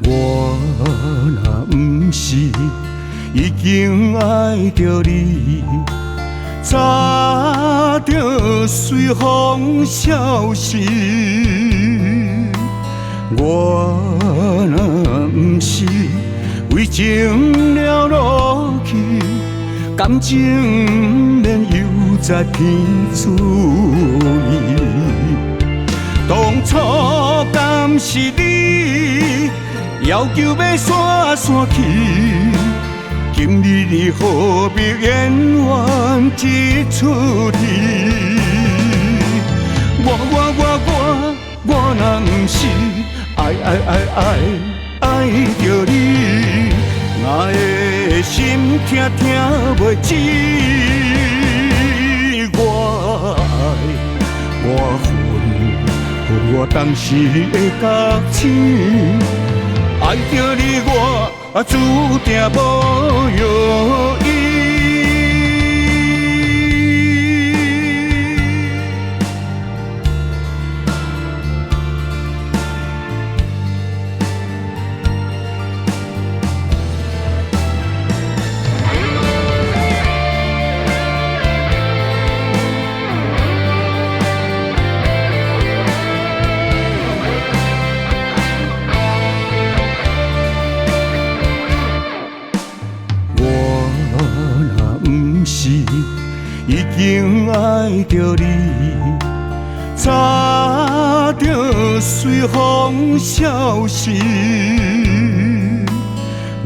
我若毋是已經愛著你，早就隨風消失。我若毋是為情了落去，感情毋免又再騙出伊。當初敢是你要求欲散散去？今日你何必演完這齣戲？我我我我我若毋是愛愛愛愛愛著你，哪會心疼疼袂止？我愛我恨，恨我當時的覺醒，愛著你我注定無藥醫。我若毋是已經愛著你，早就隨風消失。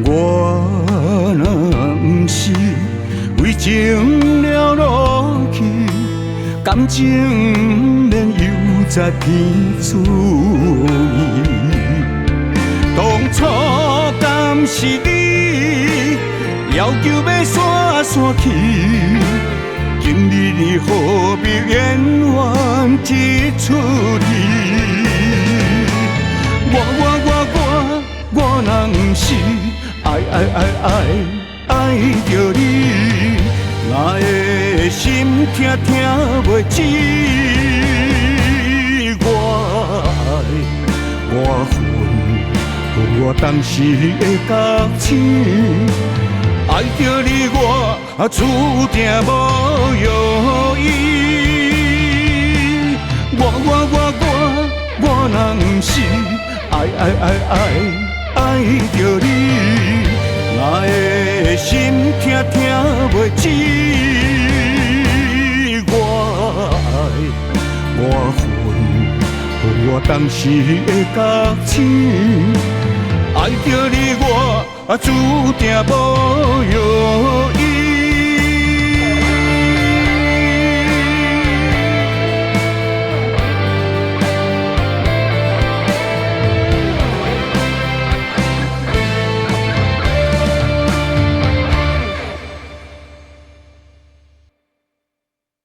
我若毋是為情了落去，感情毋免又再騙出伊。當初敢是你要求欲散散去？今日你何必演完這齣戲？我我我我我若毋是愛愛愛愛愛著你，哪會心疼疼袂止？我愛我恨，恨我當時的覺醒，愛著你我注定無藥醫。我我我我我若毋是愛愛愛愛愛著你，哪會心疼疼袂止？我愛我恨，恨我當時的覺醒，愛著你我注定無藥醫。